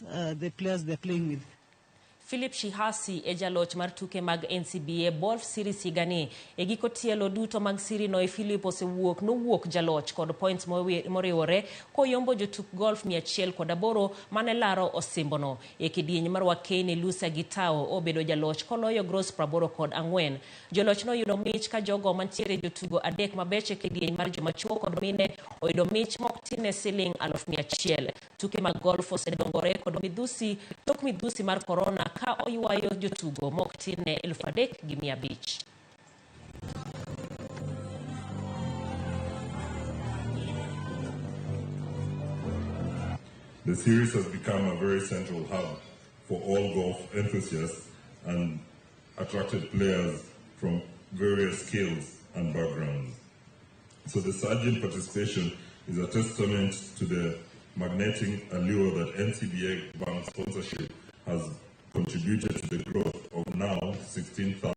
assess the players they're playing with. Philip Shihasi e jaloch mar tuke mag NCBA Golf Series higani. E giko tielo duto mag siri no, Philip osewuok nowuok jaloch kod points moriwore koyombo jotuk golf 108 mane laro osimbono. E kidieny mar Wakeni, Lusa Gitao obedo jaloch koloyo gross 84. Joloch noyudo mich ka jogo mantiere jotugo adek mabecho e kidieny mar joma chuo kod mine oyudo mich mok tin ne siling 100,000. Tuke mag golf osedongore kod midhusi tok midhusi mar korona ka oywayo jotugo mok tin ne 3,500. The series has become a very central hub for all golf enthusiasts and attracted players from various skills and backgrounds. So the surge in participation is a testament to the magnetic allure that NCBA Bank sponsorship has contributed to the growth of now 16,000.